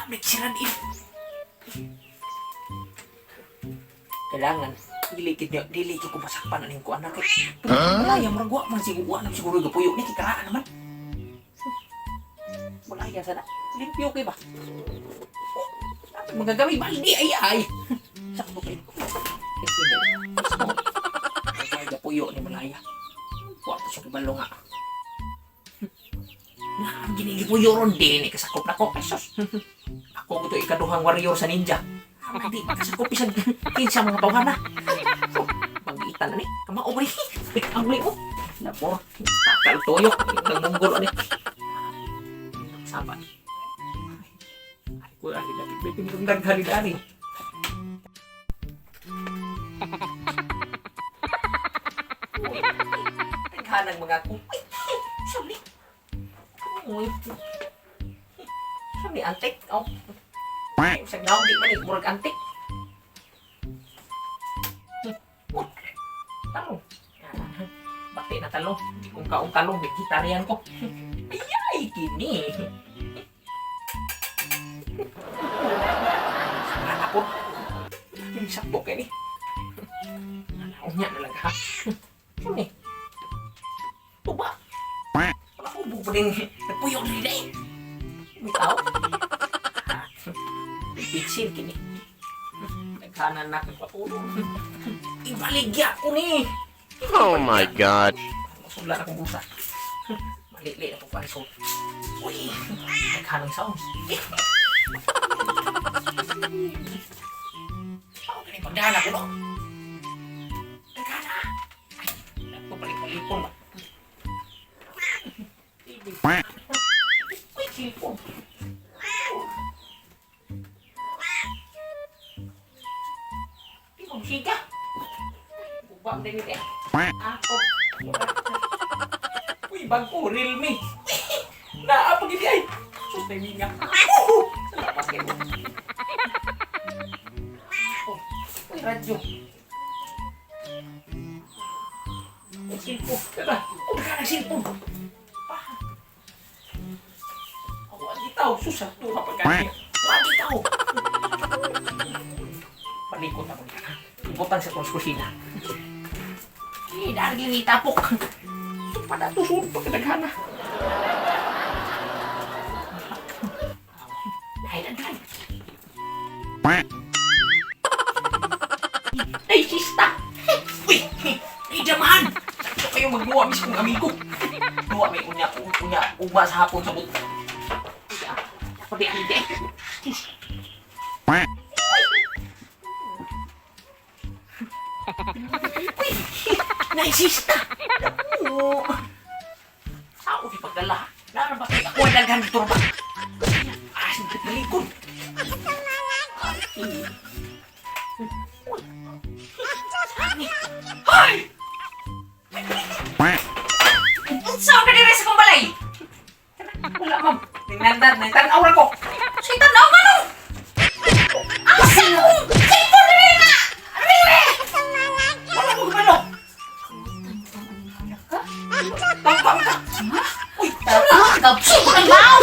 Namik sila din. Kailangan dili gid niya, dili gid ko masakpan aning ko anak. Pero malaya murag wa man siguro, wa man siguro gapuyo ni kikaraan naman. Malaya sana. Limpyo kay ba? Oh, mga gami baldi ay ay. Sakto kay. Ay gapuyo ni malaya. Wa pa siya kabalo nga. Na, ang ginigipuyo ron din, ikasakop na ko. Ay, sus. Ako ko to ikaduhang warrior sa ninja. Ah, di, makasakop isang kinsa mga tawhana. Oh, banggitan na ni. Kamao ba ni? Ang muli mo. Nabo, takal toyo. Nang munggol ani. Sabat. Ay, ko ay dapit may pinitong daghan ni Dani. Uy, daghan ang mga kumpay. Sabi. Uy. Sabi antik. Oh. Ay, usag naong di man eh, murag antik. Oh, talong. Ah, bati na talong. Di kong kaong talong, vegetarian ko. Ay, ay, kini. Sana po. Yung sakto kay ni. Unya na lang ha. Ano ni? Tuba. Wala ko pa din. Nagpuyo din eh. May tao. Pitsin kini. Naghanan na kang patulong. Ibaligya ko ni. Oh my God. Masula na akong busa. Malili na po pa so. Uy, naghanang sound. Eh. Ako gani pagdana ko no. Nagana. Ay, nagpapalit-palipon ba? Uy, silpon. Di mo siga. Ubang din eh. Ako. Uy, bangko, Realme. Naa pag ay. Sus, na minga. Salamat kayo. Oh, uy, radyo. Uy, silpon. Tara, uy, ka ng silpon. Pa. Ako, ang gitaw. Sus, ah, tuha pagkanya. Wag gitaw. Palikot ako niya. Ibutang sa kong kusina. Eh, dahil itapok. Padatusun pagkadaghana. Ay, daghan. Ay, sista! Uy! Ay, jamahan! Sakto kayo magduwa, mis kong amigo. Duwa, may unya, unya, uba sa hapon sa but. Ako di, di. Uy! Naisista! Oo. Sao di pagdala? Nara ba kayo ako ang daghan dito ba? Ah, singkit malikod. Hoy! Unsa ka diri sa kong balay? Wala, ma'am. Ninandad, nangtanaw ra ko. Say tanaw man oh! Asa akong cellphone diri nga? Diri! Wala ko gumano. Tangkang ka. Uy, Ah, gabso ko ng bao!